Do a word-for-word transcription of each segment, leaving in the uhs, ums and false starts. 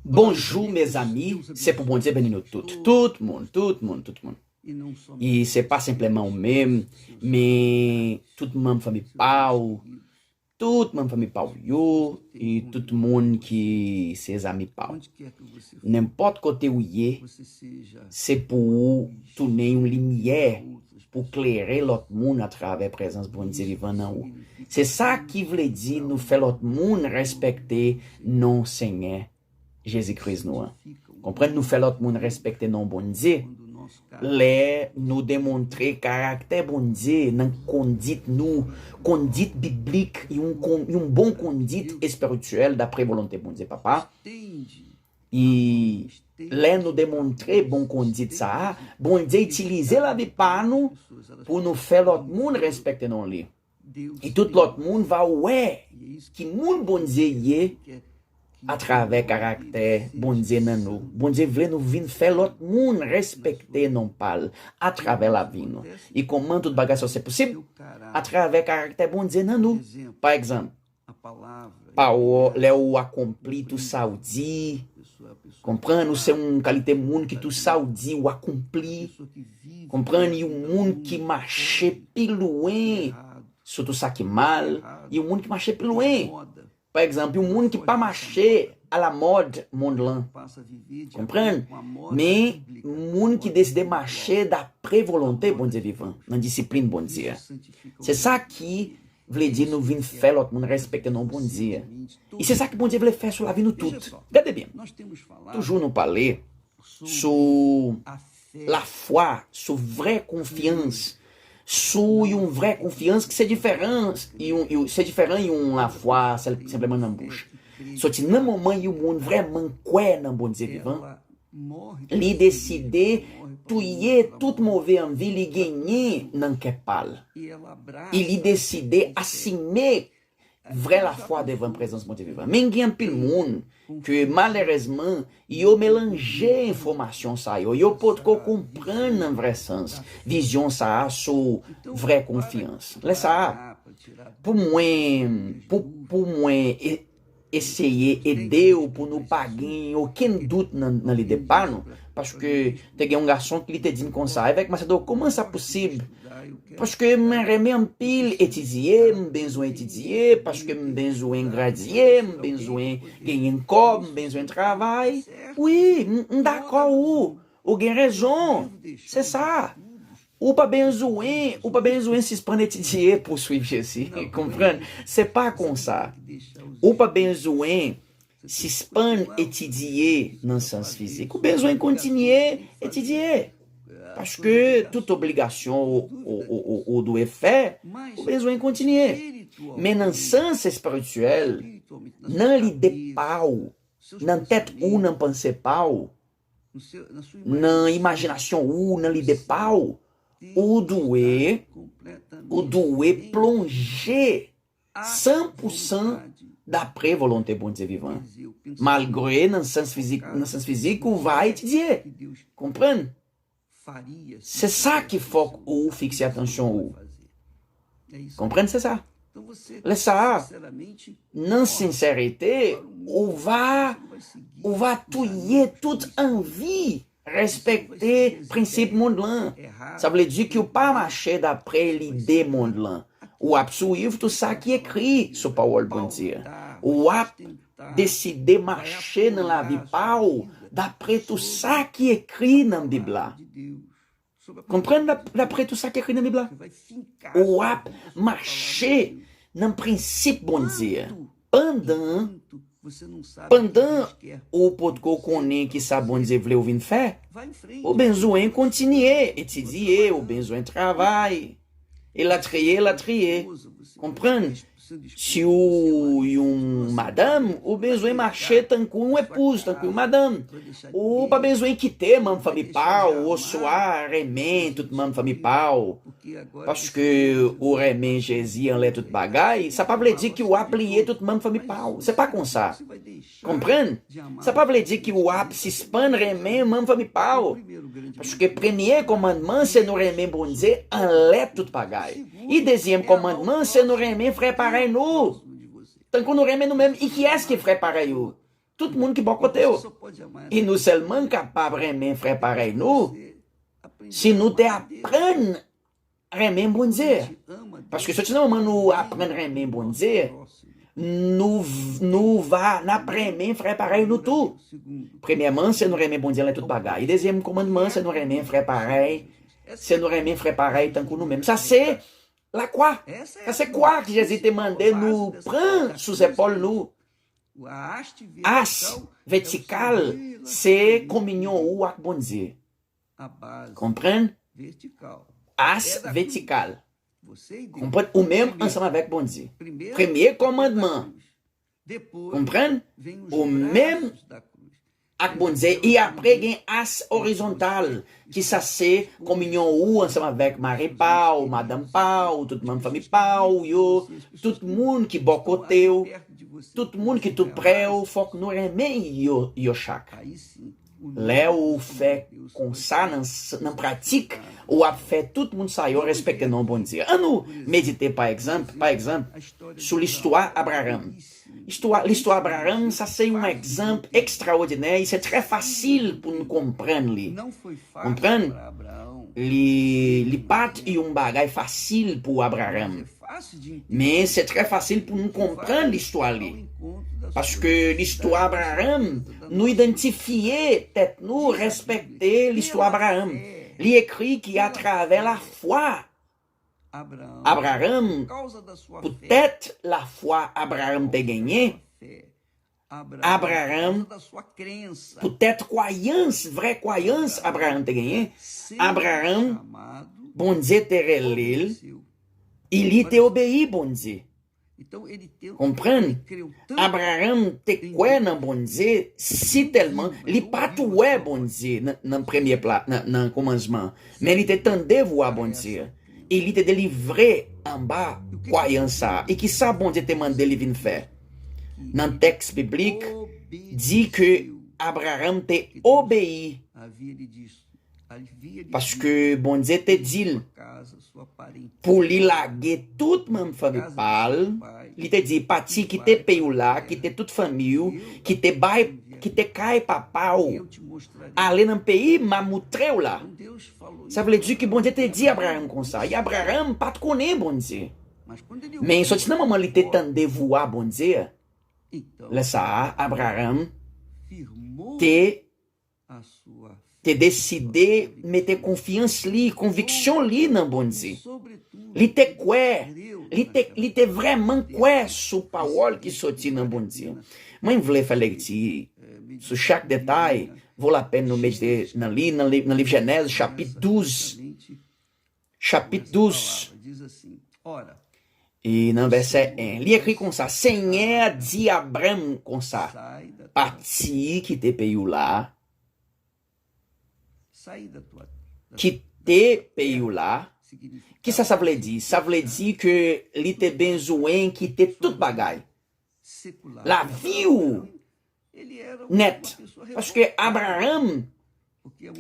Bonjou, mezanmi. Se pou Bondye beni nou tout. Tout moun, tout moun, tout moun. E se pa senpleman ou menm, men tout manm fanmi pa w, tout manm fanmi pa w yo, e tout moun ki se zanmi pa w. Nenpòt kote ou ye, se pou ou tounen yon limyè pou klere lòt moun atravè prezans Bondye vivan nan ou. Se sa ki vle di nou fè lòt moun respekte non Senyè Jezi Kris nou an. Konprann, nou fè lòt moun respekte non Bondye lè nou demontre karaktè Bondye nan kondit nou, kondit biblik, yon, kon- yon bon kondit espirityèl dapre volonte Bondye Papa. E lè nou demontre bon kondit sa a, Bondye itilize lavi pa nou pou nou fè lòt moun respekte non li. E tout lòt moun va wè ki moun Bondye ye atravè karaktè Bondye nan nou. Bondye vle nou vin fè lòt moun respekte non pa l atravè lavi nou. E kòman tout bagay sa se posib? Atravè karaktè Bondye nan nou. Pa egzanp, pawòl, lè ou akonpli tout sa ou di, konprann, ou se yon kalite moun ki tout sa ou di, ou akonpli. Konprann, yon moun ki mache pi lwen sou tout sa ki mal, yon moun ki mache pi lwen. Pa egzanp, yon moun ki pa mache alamòd mond lan. Konprann? Men, moun ki deside mache dapre volonte Bondye vivan, nan disiplin Bondye a. Se sa ki vle di nou vin fè lòt moun respekte non Bondye. E se sa ki Bondye vle fè sou lavi nou tout. Gade byen. Toujou nou pale sou lafwa, sou vrè konfyans, sou yon vrè konfyans ki se diferan, yon, yon, se diferan yon lafwa sèl, senpleman nan bouch. Soti nan moman yon moun vrèman kwè nan Bondye vivan, li deside touye tout move anvi li genyen nan kè pa l. E li deside asime vrè lafwa devan prezans Bondye vivan. Men gen anpil moun ke malerezman yo melanje enfòmasyon sa yo, yo potko konprann nan vrè sans vizyon sa a sou vrè konfyans. Lè sa a, pou mwen, pou, pou mwen e- eseye ede w pou nou pa gen okenn dout nan, nan lide pa nou. Paske te gen yon gason ki li te di m konsa, Evèk Macedo, kòman sa posib? Paske mwen renmen anpil etidye, m bezwen etidye, paske m bezwen gradye, m bezwen genyen kòb, m bezwen travay. Wi, m, m dakò ou. Ou gen rezon. Se sa. Ou pa bezwen, ou pa bezwen sispann etidye pou swiv Jezi. Konprann? Se pa konsa. Ou pa bezwen sispann etidye nan sans fizik. Ou bezwen kontinye etidye. Paske tout obligasyon ou, ou, ou, ou, ou dwe fè, ou bezwen kontinye. Men nan sans espirityèl, nan lide pa w, nan tèt ou, nan panse pa w, nan imajinasyon ou, nan lide pa w, ou dwe, ou dwe plonje san pou san dapre volonte Bondye vivan. Malgre nan sans fizik, nan sans fizik ou va etidye. Konprann? Se sa ki fòk ou fikse atansyon ou. Konprann, se sa. Lè sa a, nan sensète, ou va, ou va touye tout anvi respekte prensip mond lan. Sa vle di ke w pa mache dapre lide mond lan. W ap swiv tout sa ki ekri sou pawòl Bondye. W ap deside mache nan lavi pa w dapre tout sa ki ekri nan Bib la. Konprann, dap- dapre tout sa ki ekri nan Bib la. W ap mache nan prensip Bondye. Pandan, pandan ou potko konnen ki sa Bondye vle w vin fè, ou bezwen kontinye etidye, ou bezwen travay, elatriye, elatriye. Konprann? Si w yon madanm, ou bezwen mache tankou yon epouz, tankou yon madanm. Ou pa bezwen kite manm fanmi pa w, oswa renmen tout manm fanmi pa w. Paske ou renmen Jezi anlè tout bagay, sa pa vle di ke w ap bliye tout manm fanmi pa w. Se pa konsa. Konprann? Sa pa vle di ke w ap sispann renmen manm fanmi pa w. Paske premye kòmandman se nou renmen Bondye anlè tout bagay. E dezyèm kòmandman se nou renmen frè parèy nou. Tankou nou renmen nou menm, e kiyès ki frè parèy ou? tout moun ki bò kote w. E nou sèlman kapab renmen frè parèy nou si nou te aprann renmen Bondye. Paske soti nan moman nou aprann renmen Bondye, nou, nou va, n ap renmen frè parèy nou tou. Premyèman, se nou renmen Bondye anlè tout bagay. Dezyèm kòmandman, se nou renmen frè parèy. Se nou renmen frè parèy tankou nou menm. Sa se lakwa. Sa se kwa ki Jezi te mande nou pran sou zepòl nou. As vetikal, se kominyon ou ak Bondye. Konprann? As vetikal. Konprann? Ou menm ansanm avèk Bondye. Premye kòmandman. Konprann? Ou menm ak Bondye. E apre gen as orizontal, ki sa se kominyon ou ansanm avèk mari pa w, madanm pa w, tout manm fanmi pa w yo, tout moun ki bò kote w, tout moun ki tou prè w, fòk nou renmen yo, yo chak. Lè ou fè konsa nan, nan pratik, ou ap fè tout moun sa yo respekte non Bondye. An nou medite, pa egzanp, pa egzanp, sou listwa Abraram. Listwa, listwa Abraram, sa se yon egzanp ekstraòdinè, e se trè fasil pou nou konprann li. Konprann? Li, li pa t yon bagay fasil pou Abraram. Men se trè fasil pou nou konprann listwa li. Paske listwa Abraram, nou idantifye tèt nou, respekte listwa Abraram. Li ekri ki atravè lafwa, Abraram, poutèt lafwa Abraram te genyen, Abraram, poutèt kwayans, vrè kwayans Abraram te genyen, Abraram, Bondye te rele l, e li te obeyi Bondye. Konprann? Abraram te kwè nan Bondye sitèlman, li pa t wè Bondye nan, nan premye pla, nan, nan kòmansman, men li te tande vwa Bondye. E li te delivre anba kwayans sa a. E ki sa Bondye te mande li vin fè? Nan tèks biblik, di ke Abraram te obeyi. Paske Bondye te di l pou li lage tout manm fanmi pa l. Li te di, pati, kite peyi w la, kite tout fanmi w, kite bay, kite kay papa w. Ale nan peyi m a moutre w la. Sa vle di ke Bondye te di Abraram konsa. E Abraram pa t konnen Bondye. Men soti nan moman li te tande vwa Bondye, lè sa a, Abraram te, te deside mete konfyans li, konviksyon li nan Bondye. Li te kwè, li te, li te vrèman kwè sou pawòl ki soti nan Bondye. Mwen vle fè lekti sou chak detay, vo lapèn nou medite nan li, nan liv, nan liv Jenèz, chapit douz. Chapit douz. E nan vèsè en, li ekri konsa, Senyè di Abram konsa, pati kite peyi w la, kite peyi w la. Kisa sa vle di? Sa vle di ke li te bezwen kite tout bagay. Lavi w nèt. Paske Abraram,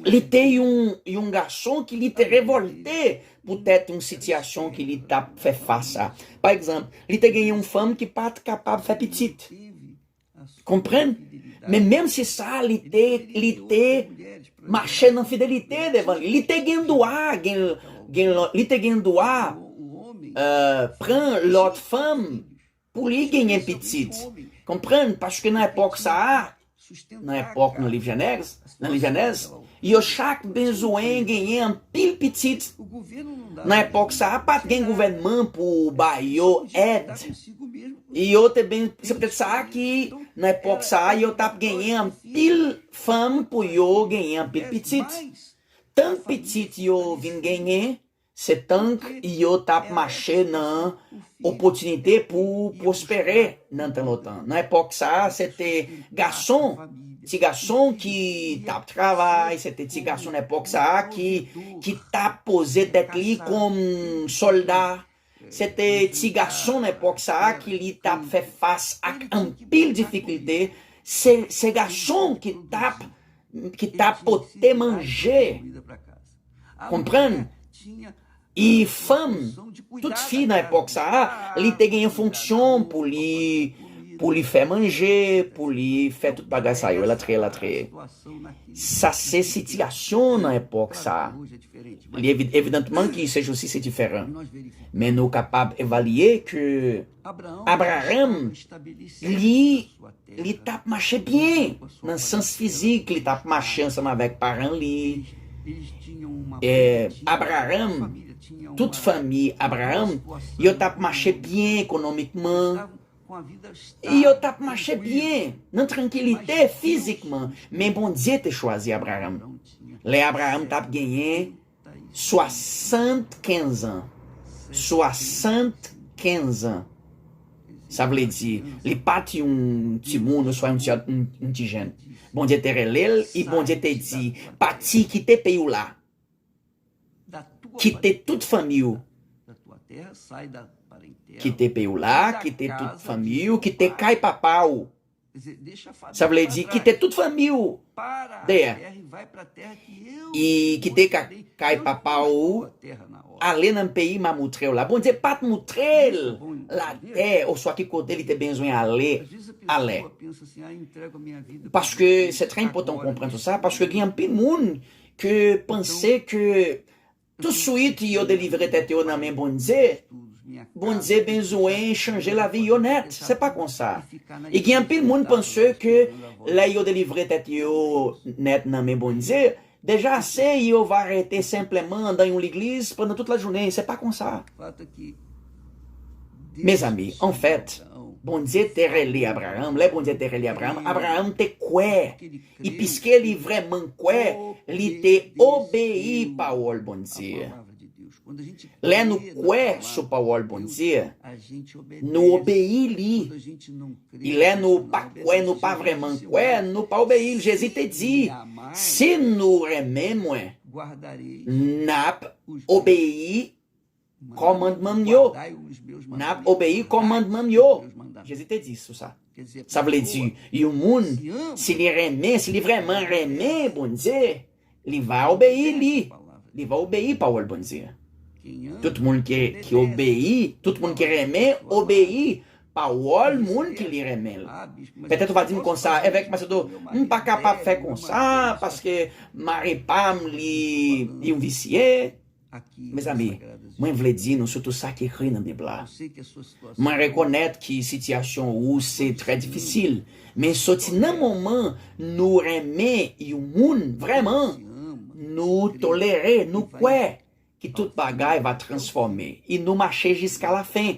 li te yon, yon gason ki li te revòlte poutèt yon sitiyasyon ki li t ap fè fas a. Pa egzanp, li te gen yon fanm ki pa t kapab fè pitit. Konprann? Men menm si sa, li te, li te mache nan fidelite devan li. Li te gen dwa, gen, gen, li te gen dwa, euh, pran lòt fanm pou li genyen pitit. Konprann? Paske nan epòk sa a, nan epòk nan liv Jenèz, nan liv Jenèz, yo chak bezwen genyen anpil pitit. Nan epòk sa a, pa t gen gouvènman pou ba yo èd. Yo te ben, se poutèt sa a ki, nan epòk sa a, yo t ap genyen anpil fanm pou yo genyen anpil pitit. Tank pitit yo vin genyen, se tank yo t ap mache nan opòtinite pou pwospere nan tan lontan. Nan epòk sa a, se te gason, ti gason ki t ap travay, se te ti gason nan epòk sa a ki, ki t ap poze tèt li kòm sòlda. Se te ti gason nan epòk sa a ki li t ap fè fas ak anpil difikilte. Se, se gason ki t ap, ki t ap pote manje. Konprann? E fanm, tout fi nan epòk sa a, li te gen fonksyon pou li, pou li fè manje, pou li fè tout bagay sa yo, elatriye, elatriye. Sa se sitiyasyon nan epòk sa a. Li evi-, evidantman ki se jousi se diferan. Men nou kapab evalye ke Abraram, li, li t ap mache byen nan sans fizik, li t ap mache ansanm avèk paran li. E Abraram, tout fanmi Abraram, yo t ap mache byen ekonomikman. E yo t ap mache byen, nan trankilite fizikman. Men Bondye te chwazi Abraram. Lè Abraram t ap genyen swasannkenz an. Swasannkenz an. Sa vle di, li pa t yon timoun oswa yon ti, yon, yon ti jèn. Bondye te rele l, e Bondye te di, pati, kite peyi w la. Kite tout fanmi w. Kite peyi w la, kite tout fanmi w, kite kay papa w. Sa vle di, kite tout fanmi w dèyè. E kite ka-, kay papa w, ale nan peyi m a moutre w la. Bondye pa t moutre l latè oswa ki kote li te bezwen ale, alè. Paske se trè enpòtan w konprann tout sa, paske gen anpil moun ke panse ke touswit yo delivre tèt yo nan men Bondye, Bondye bezwen chanje lavi yo nèt. Se pa konsa. E gen anpil moun panse ke lè yo delivre tèt yo nèt nan men Bondye, deja ase yo va rete senpleman andan yon legliz pandan tout lajounen. Se pa konsa. Mezanmi, anfèt, Bondye te rele Abraram. Lè Bondye te rele Abraram, Abraram te kwè. E piske li vrèman kwè, li te obeyi pawòl Bondye. Lè nou kwè sou pawòl Bondye, nou obeyi li. E lè nou pa kwè, nou pa vrèman kwè, nou pa obeyi l. Jezi te di, si nou renmen mwen, n ap obeyi kòmandman m yo. N ap obeyi kòmandman m yo. Jezi te di sou sa. Sa vle di, yon moun, si li renmen, si li vrèman renmen Bondye, li va obeyi li. Li va obeyi pawòl Bondye. Tout moun ki, ki obeyi, tout moun ki renmen, obeyi pawòl moun ki li renmen l. Petèt ou va di m konsa, evèk Macedo, m pa kapab fè konsa, paske mari pa m, li, li yon visye. Mezanmi, mwen vle di nou sitou sa ki ekri nan Bib la. Mwen rekonèt ki sitiyasyon ou se trè difisil, men soti nan moman nou renmen yon moun vrèman, nou tolere, nou kwè ki tout bagay va transfòme, e nou mache jiska lafen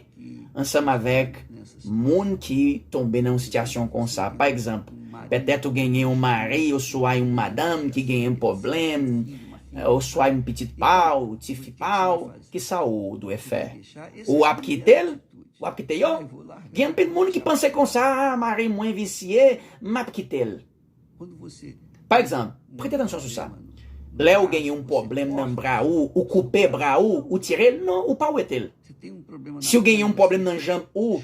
ansanm avèk moun ki tonbe nan yon sitiyasyon konsa. Pa egzanp, petèt ou genyen yon mari oswa yon madanm ki genyen pwoblèm, oswa yon pitit pa w, tifi pa w, kisa ou dwe fè? Ou ap kite l? W ap kite yo? Gen anpil moun ki panse konsa, "Ah, mari mwen visye, m ap kite l." Pa egzanp, prete atansyon sou sa. Lè ou gen yon pwoblèm nan bra ou, ou koupe bra ou, ou tire l, non, ou pa wete l. Si w gen yon pwoblèm nan janm ou,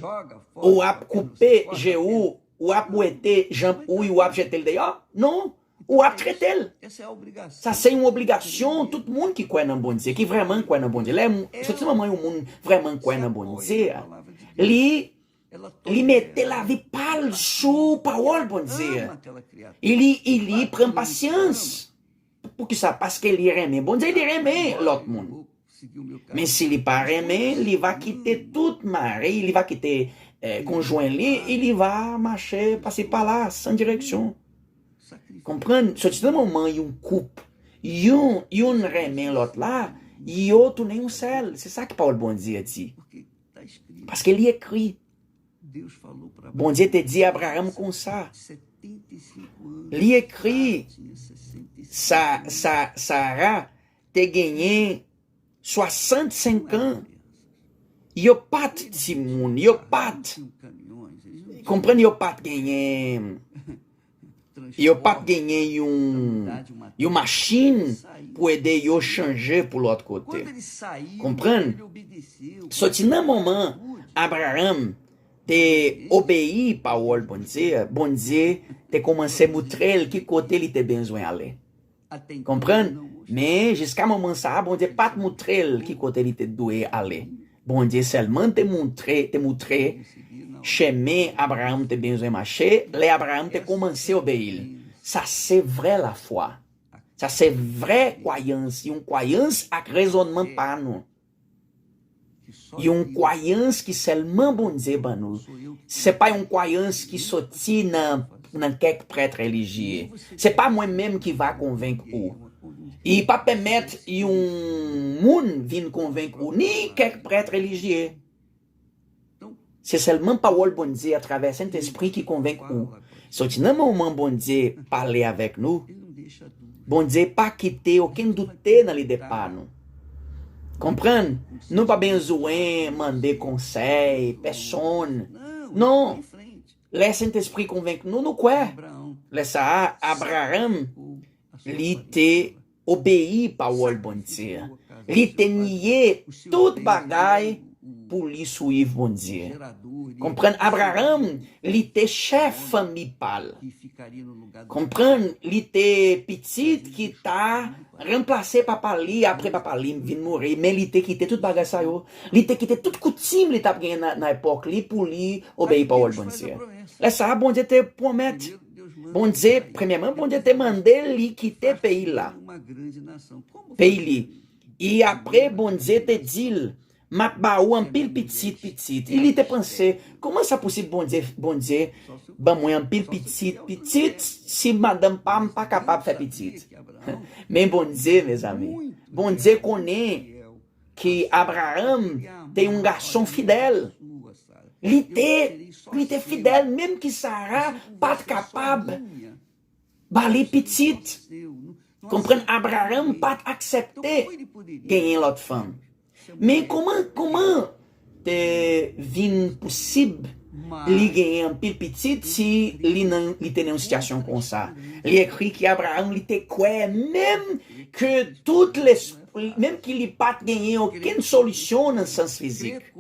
ou ap koupe je ou, ou ap wete janm ou, ou ap jete l deyò, non, ou ap trete l. Sa se yon obligasyon tout moun ki kwè nan Bondye, ki vrèman kwè nan Bondye. Lè, soti nan moman yon moun vrèman kwè nan Bondye, li li mete lavi pa l sou pawòl Bondye. E li, e li pran pasyans. Poukisa? Paske li renmen Bondye, li renmen lòt moun. Men si li pa renmen, li va kite tout mari, li va kite, eh, konjwen li, e li va mache pase pa la, san direksyon. Konprann? Soti nan moman yon koup, yon, youn renmen lòt la, yo tounen yon sèl. Se sa ki pawòl Bondye di. Paske li ekri. Bondye te di Abraram konsa. Li ekri, sa, sa, Sara te genyen swasannsenk an. Yo pa t timoun, yo pa t, konprann, yo pa t genyen, yo pa t genyen yon, yon machin pou ede yo chanje pou lòt kote. Konprann? Soti nan moman Abraram te obeyi pawòl Bondye, Bondye te kòmanse moutre l ki kote li te bezwen ale. Konprann? Men, jiska moman sa a, Bondye pa t moutre l ki kote li te dwe ale. Bondye sèlman te moutre, te moutre Chemen Abraram te bezwen mache, lè Abraram te kòmanse obeyi l. Sa se vrè lafwa. Sa se vrè kwayans, yon kwayans ak rezònman pa nou. Yon kwayans ki sèlman Bondye ban nou. Se pa yon kwayans ki soti nan, nan kèk prèt relijye. Se pa mwen menm ki va konvenk ou. E pa pèmèt yon moun vin konvenk ou, ni kèk prèt relijye. Se sèlman pawòl Bondye atravè Sentespri ki konvenk ou. Soti nan moman Bondye pale avèk nou, Bondye pa kite okenn doute nan lide pa nou. Konprann? Nou pa bezwen mande konsèy pèsonn. Non. Lè Sentespri konvenk nou, nou kwè. Lè sa a, Abraram, li te obeyi pawòl Bondye. Li te niye tout bagay pou li swiv Bondye. Konprann, Abraram, li te chèf fanmi pa l. Konprann, li te pitit ki ta ranplase papa li apre papa li vin mouri, men li te kite tout bagay sa yo. Li te kite tout koutim li t ap genyen nan, nan epòk li pou li obeyi pawòl Bondye. Lè sa a, Bondye te pwomèt. Bondye, premyèman, Bondye te mande li kite peyi la. Peyi li. E apre, Bondye te di l, "M ap ba ou anpil pitit, pitit." E li te panse, "Kòman sa posib Bondye, Bondye ban mwen anpil pitit, pitit, si madanm pa m pa kapab fè pitit?" Men Bondye, mezanmi, Bondye konnen ke Abraram te yon gason fidèl. Li te, li te fidèl, menm ke Sara pa t kapab ba li pitit. Konprann, Abraram pa t aksepte genyen lòt fanm. Men kòman, kòman te vin posib li genyen anpil pitit si li nan, li te nan yon sitiyasyon konsa? Li ekri ke Abraram, li te kwè menm ke tout lespri, menm ke li pa t genyen okenn solisyon nan sans fizik.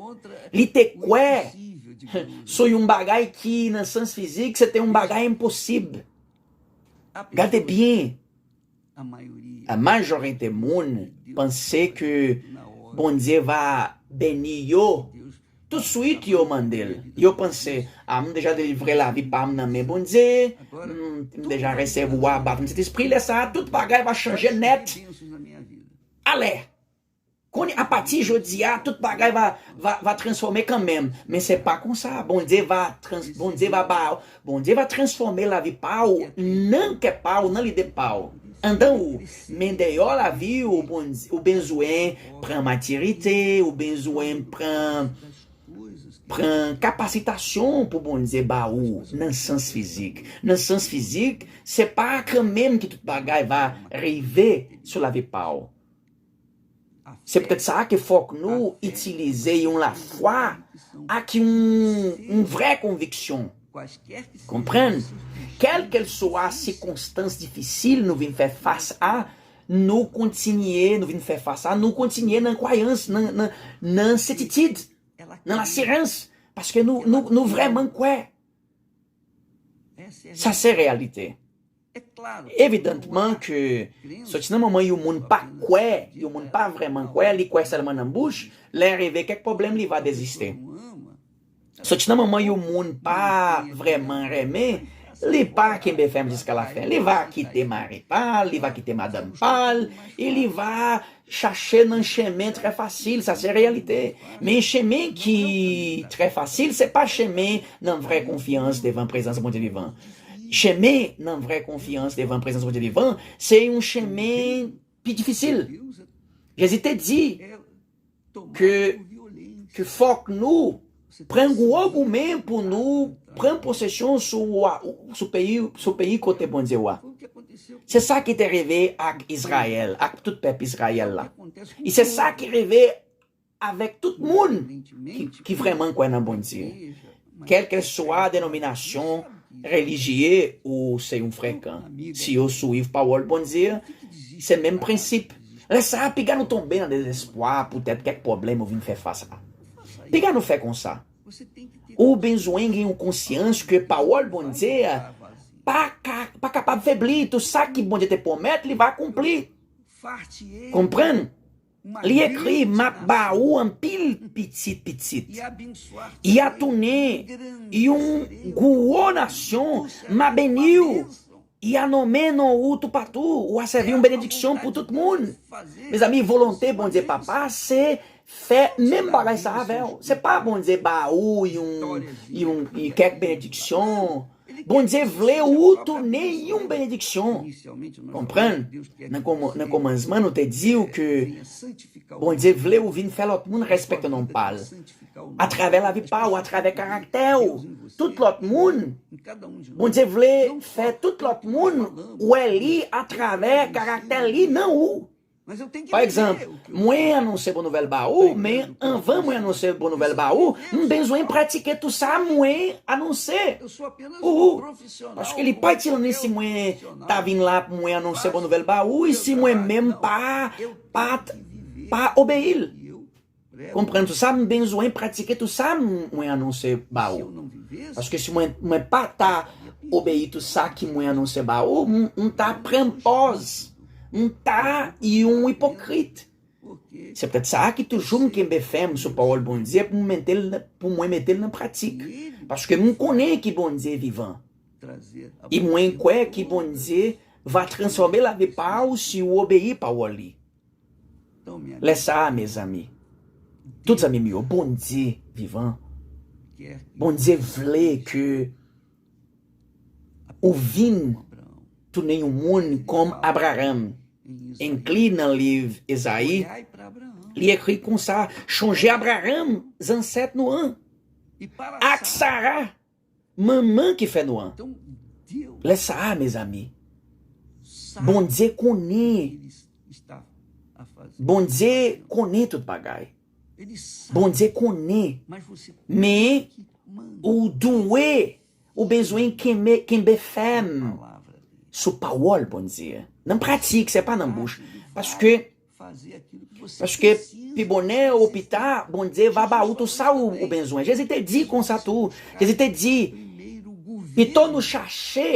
Li te kwè sou yon bagay ki, nan sans fizik, se te yon bagay enposib. Gade byen, majorite moun panse ke Bondye va beni yo. Toutswit yo mande l. Yo panse, "A, m deja delivre lavi pa m nan men Bondye. M, m deja resevwa batèm Sentespri." Lè sa a, tout bagay va chanje nèt. Ale! Kounye, apati jodi a, tout bagay va, va, va transfòme kanmenm. Men se pa konsa. Bondye va trans-, Bondye va ba, Bondye va transfòme lavi pa w, nan kè pa w, nan lide pa w, anndan ou. Men deyò lavi w, Bondye, ou bezwen pran matirite, ou bezwen pran, pran kapasitasyon pou Bondye ba ou nan sans fizik. Nan sans fizik, se pa kanmenm ke tout bagay va rive sou lavi pa w. Se poutèt sa ke fòk nou itilize yon lafwa ak yon, yon vrè konviksyon. Konprann? Kèlkeswa sikonstans difisil nou vin fè fas a, nou kontinye, nou vin fè fas a, nou kontinye nan kwayans, nan, nan, nan sètitid, nan lasirans, paske nou, nou, nou vrèman kwè. Sa se reyalite. Evidantman ke soti nan moman yon moun pa kwè, yon moun pa vrèman kwè, li kwè sèlman nan bouch, lè rive kèk pwoblèm, li va deziste. Soti nan moman yon moun pa vrèman renmen, li pa kenbe fèm jiska lafen. Li va kite mari pa l, li va kite madanm pa l, e li va chache nan chemen trè fasil, sa se reyalite. Men chemen ki trè fasil, se pa chemen nan vrè konfyans devan prezans Bondye vivan. Chemen nan vrè konfyans devan prezans Bondye vivan, se yon chemen pi difisil. Jezi te di ke, ke fòk nou pran gwo goumen pou nou pran posesyon sou, sou peyi, sou peyi kote Bondye wa. Se sa ki te rive ak Izrayèl, ak tout pèp Izrayèl la. E se sa ki rive avèk tout moun ki, ki vrèman kwè nan Bondye. Kèlkeswa denominasyon relijye ou se yon frekan, si yo swiv pawòl Bondye, se menm prensip. Lè sa a, piga nou tonbe nan dezespwa poutèt kèk pwoblèm ou vin fè fas a. Piga nou fè konsa. Ou bezwen gen yon konsyans ke pawòl Bondye a pa ka, pa kapab febli. Tout sa ki Bondye te pwomèt, li va akonpli. Konprann? Li ekri, "M ap ba ou anpil pitit pitit. I a tounen yon gwo nasyon, m a beni w. I a nonmen non ou toupatou, ou a sèvi yon benediksyon pou tout moun." Mezanmi, volonte Bondye Papa se fè menm bagay sa avè w. Se pa Bondye ba ou yon, yon, yon kèk benediksyon. Bondye vle ou tounen yon benediksyon. Konprann? Nan kòman-, nan kòmansman, nou te di w ke Bondye vle ou vin fè lòt moun respekte non pa l. Atravè lavi pa w, atravè karaktè w, tout lòt moun, Bondye vle fè tout lòt moun wè li atravè karaktè li nan ou. Pa egzanp, mwen anonse bon nouvèl ba ou, men anvan mwen anonse bon nouvèl ba ou, m bezwen pratike tou sa mwen anonse pou ou. Paske li pa itil anyen si mwen ta vin la pou mwen anonse bon nouvèl ba ou, e si mwen menm pa, pa, pa obeyi l. Konprann tou sa, m bezwen pratike tou sa m-, mwen anonse ba ou. Paske si mwen, mwen pa ta obeyi tou sa ki mwen anonse ba ou, m, m ta pran pòz. M ta yon ipokrit. Se poutèt sa ki toujou m kenbe fèm sou pawòl Bondye pou m mete l, pou mwen mete l nan pratik. Paske m konnen ki Bondye vivan. E mwen kwè ki Bondye va transfòme lavi pa ou si ou obeyi pawòl li. Lè sa a, mezanmi, tout zanmi m yo, Bondye vivan. Bondye vle ke ou vin tounen yon moun kòm Abraram. Enkli nan liv Ezayi, li ekri konsa, "Chonje Abraram, zansèt nou an, ak Sara, manman ki fè nou an." Lè sa a, mezanmi, Bondye konnen. Bondye konnen tout bagay. Bondye konnen. Men, ou dwe, ou bezwen kenbe, kenbe fèm sou pawòl Bondye. Nan pratik, se pa nan bouch. Paske, paske pi bonè ou pi ta, Bondye va ba ou tou sa ou, ou bezwen. Jezi te di konsa tou. Jezi te di, pito nou chache,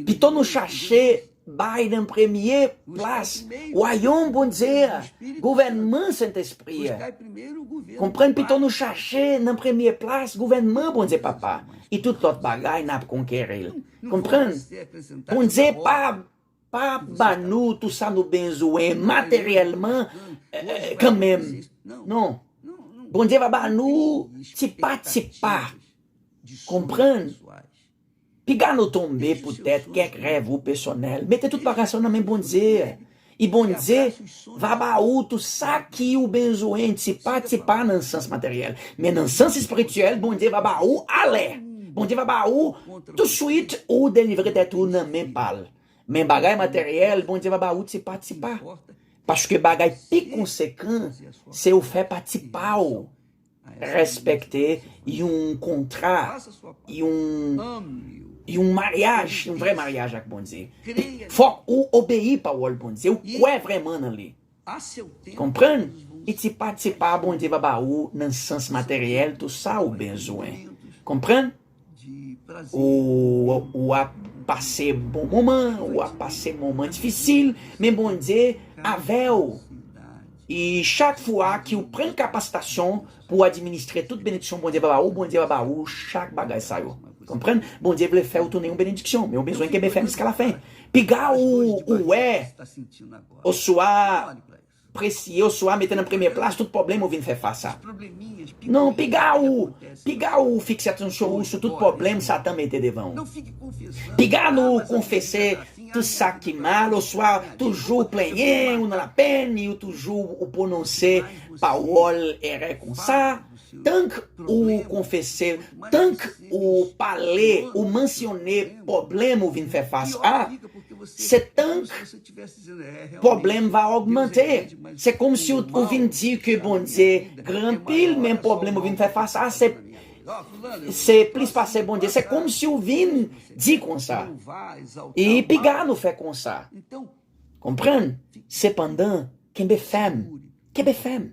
pito nou chache bay nan premye plas wayòm Bondye a, gouvènman Sentespri a. Konprann, pito nou chache nan premye plas gouvènman Bondye Papa. E tout lòt bagay, n ap konkeri l. Konprann? Bondye pa, pa ba nou tou sa nou bezwen materyèlman, eh, kanmenm. Non. Bondye va ba nou ti pa ti pa. Konprann? Piga nou tonbe poutèt kèk rèv ou pèsonèl. Mete tout bagay sa yo nan men Bondye. E Bondye va ba ou tou sa ki ou bezwen, ti pa ti pa nan sans materyèl. Men nan sans espirityèl, Bondye va ba ou alè. Bondye va ba ou touswit ou delivre tèt ou nan men pa l. Men bagay materyèl, Bondye va ba ou ti pa ti pa. Paske bagay pi konsekan, se ou fè pati pa w. Respekte yon kontra, yon, yon maryaj, yon vrè maryaj ak Bondye. Fòk ou obeyi pawòl Bondye, ou kwè vrèman nan li. Konprann? E ti pa ti pa, Bondye va ba ou nan sans materyèl tou sa ou bezwen. Konprann? Ou, ou ap pase bon moman, ou ap pase moman difisil, men Bondye avè w. E chak fwa ki ou pran kapatasyon pou w administre tout benediksyon Bondye va ba ou, Bondye va ba ou chak bagay sa yo. Konprann? Bondye vle fè ou tounen yon benediksyon, men ou bezwen kenbe fèm jiska lafen. Piga ou, ou wè, oswa presye, oswa mete nan premye plas tout pwoblèm ou vin fè fas a. Non, piga ou, piga ou fikse atansyon ou sou tout pwoblèm Satan mete devan ou. Piga nou konfese tout sa ki mal, oswa toujou plenyen ou nan lapenn, ou toujou ou pwononse pawòl erè konsa. Tank ou konfese, tank ou pale, ou mansyone pwoblèm ou vin fè fas a, se tank pwoblèm va ogmante. Se kòmsi ou, ou vin di ke Bondye gran anpil, men pwoblèm ou vin fè fas a, se, se plis pase Bondye. Se kòmsi ou vin di konsa. E piga nou fè konsa. Konprann? Sepandan, kenbe fèm. Kenbe fèm.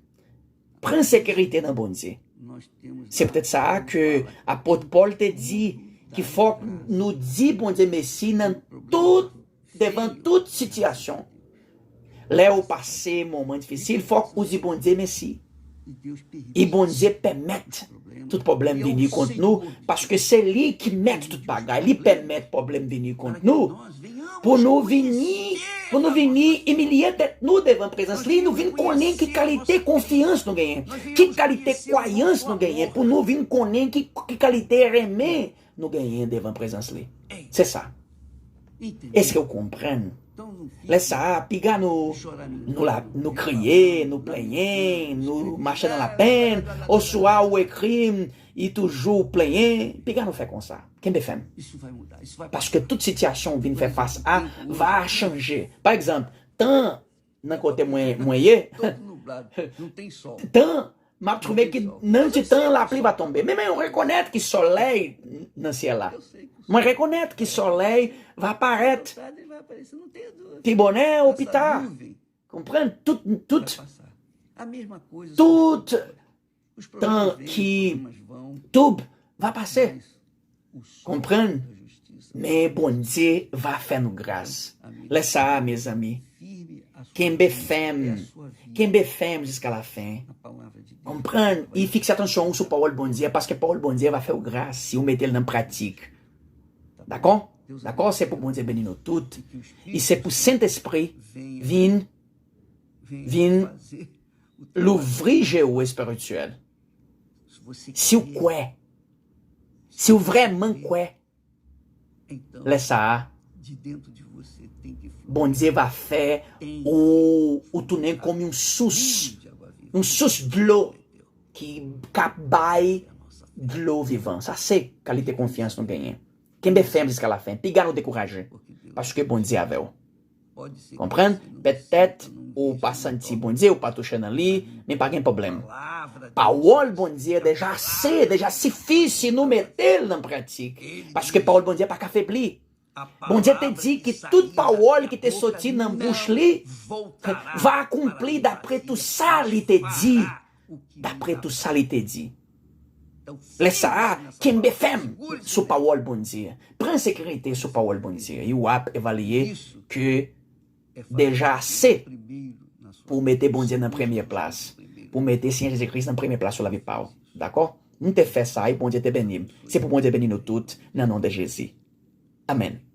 Pran sekirite nan Bondye. Se poutèt sa a ke apot Pòl te di ki fòk nou di Bondye mèsi nan tout, devan tout sitiyasyon. Lè ou pase moman difisil, fòk ou di Bondye mèsi. E Bondye pèmèt tout pwoblèm vini kont nou, paske se li ki mèt tout bagay, li pèmèt pwoblèm vini kont nou, pou nou vini, pou nou vini imilye tèt nou devan prezans li, nou vin konnen ki kalite konfyans nou genyen, ki kalite kwayans nou genyen, pou nou vin konnen ki, ki kalite renmen nou genyen devan prezans li. Se sa. Èske w konprann? Lè sa a, piga nou, nou la, nou kriye, nou plenyen, nou mache nan lapenn, oswa ou ekri m, li toujou plenyen, piga nou fè konsa. Kenbe fèm. Paske tout sitiyasyon ou vin fè fas a va chanje. Pa egzanp, tan nan kote mwen, mwen ye, tan m ap twouve ki nan ti tan lapli va tonbe. Men mwen rekonèt ki solèy nan syèl la. Mwen rekonèt ki solèy va parèt pi bonè ou pi ta. Konprann? Tout, tout, tout tan ki toub va pase. Konprann? Men Bondye va fè nou gras. Lè sa a, mezanmi, kenbe fèm. Kenbe fèm jiska lafen. Konprann? E fikse atansyon ou sou pawòl Bondye, paske pawòl Bondye va fè w gras si w mete l nan pratik. Dakò? Dakò? Se pou Bondye beni nou tout. E se pou Sentespri vin, vin louvri je ou espirityèl. Si w kwè, si w vrèman kwè, lè sa a, Bondye va fè ou, ou tounen kòm yon sous, yon sous dlo ki k ap bay dlo vivan. Sa se kalite konfyans nou genyen. Kenbe fèm jiska lafen. Piga nou dekouraje, paske Bondye avè w. Konprann? Petèt ou pa santi Bondye, ou pa touche nan li, men pa gen pwoblèm. Pawòl Bondye deja ase, deja sifi si nou mete l nan pratik. Paske pawòl Bondye pa ka febli. Bondye te di ki tout pawòl ki te soti nan bouch li va akonpli dapre tou sa li te di. Dapre tou sa li te di. Lè sa a, kenbe fèm sou pawòl Bondye. Pran sekirite sou pawòl Bondye. E w ap evalye ke deja ase pou w mete Bondye nan premye plas, pou w mete Senyè Jezi Kris nan premye plas sou lavi pa w. Dakò? M te fè sa e Bondye te beni m. Se pou Bondye beni nou tout, nan non de Jezi. Amèn.